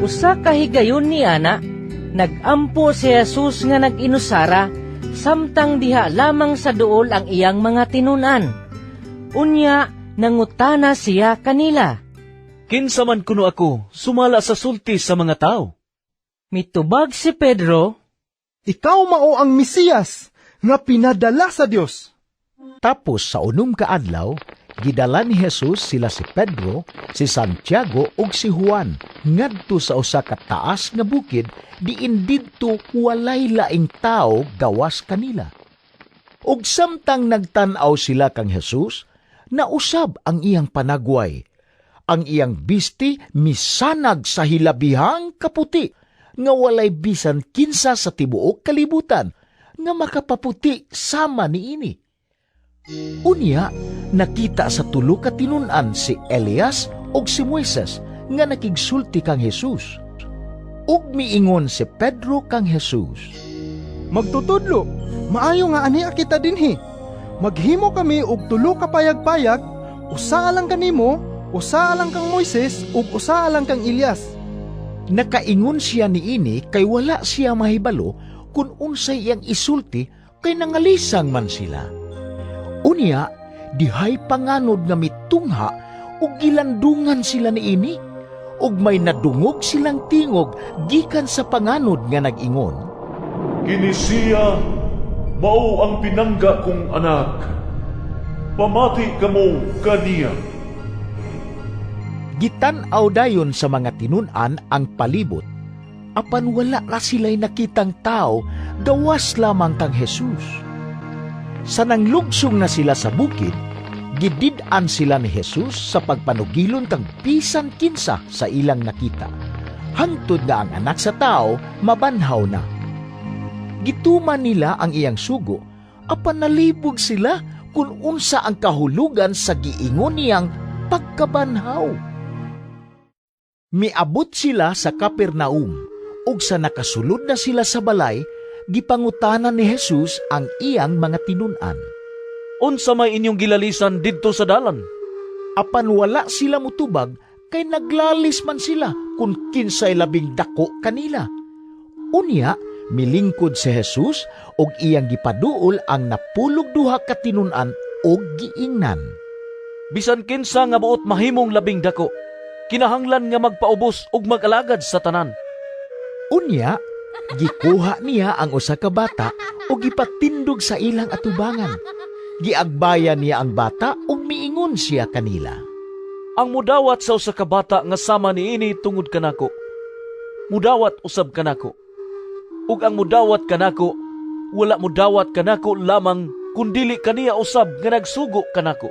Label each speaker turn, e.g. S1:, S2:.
S1: Usa ka higayon ni ana, nag-ampo si Jesus nga nag-inusara samtang diha lamang sa duol ang iyang mga tinun-an. Unya, nangutana siya kanila.
S2: "Kinsa man kuno ako sumala sa sulti sa mga tao?"
S1: Mitubag si Pedro,
S3: "Ikaw mao ang Mesiyas nga pinadala sa Dios."
S4: Tapos sa 6 ka adlaw, gidala ni Jesus sila si Pedro, si Santiago ug si Juan ngadto sa usa ka taas nga bukid diin didto walay laing tawo gawas kanila. Ug samtang nagtan-aw sila kang Jesus, nausab ang iyang panagway. Ang iyang bisti misanag sa hilabihang kaputi nga walay bisan kinsa sa tibuok kalibutan nga makapaputi sama niini. Unya, nakita sa tulo ka tinun-an si Elias ug si Moises nga nakigsulti kang Jesus. Ug miingon si Pedro kang Jesus,
S3: "Magtutudlo, maayo nga ania kita dinhi. Maghimo kami og tulo ka payag-payag, usa alang kanimo, usa alang kang Moises, ug usa alang kang Elias."
S4: Nakaingon siya niini kay wala siya mahibalo kung unsay iyang isulti kay nangalisang man sila. Unya, dihay panganod nga mitungha ug gilandungan sila niini, ug may nadungog silang tingog gikan sa panganod nga nag-ingon,
S5: "Kini siya mao ang pinangga kong anak. Pamati kamo kaniya."
S4: Gitan-aw dayon sa mga tinun-an ang palibot. Apan wala ra sila'y nakitang tao gawas lamang kang Jesus. Sa nanglugsong na sila sa bukid, gidid-an sila ni Jesus sa pagpanugilon kang bisan kinsa sa ilang nakita, hangtod nga ang Anak sa Tao mabanhaw na. Gituman nila ang iyang sugo, apan nalibog sila kung unsa ang kahulugan sa giingon niyang pagkabanhaw. Miabot sila sa Capernaum, ug sa nakasulod na sila sa balay, gipangutana ni Jesus ang iyang mga tinun-an.
S2: "Unsa may inyong gilalisan didto sa dalan?"
S4: Apan wala sila mutubag kay naglalis man sila kung kinsay labing dako kanila. Unya, milingkod si Jesus ug iyang gipaduol ang 12 ka tinun-an ug giingnan,
S2: "Bisan kinsa nga buot mahimong labing dako, kinahanglan nga magpaubos ug mag-alagad sa tanan."
S4: Unya, gikuha niya ang usa ka bata ug gipatindog sa ilang atubangan. Giagbayan niya ang bata ug miingon siya kanila,
S2: "Ang mudawat sa usa ka bata nga sama niini tungod kanako, mudawat usab kanako. Ug ang mudawat kanako, wala mudawat kanako lamang kundili kaniya usab nga nagsugo kanako."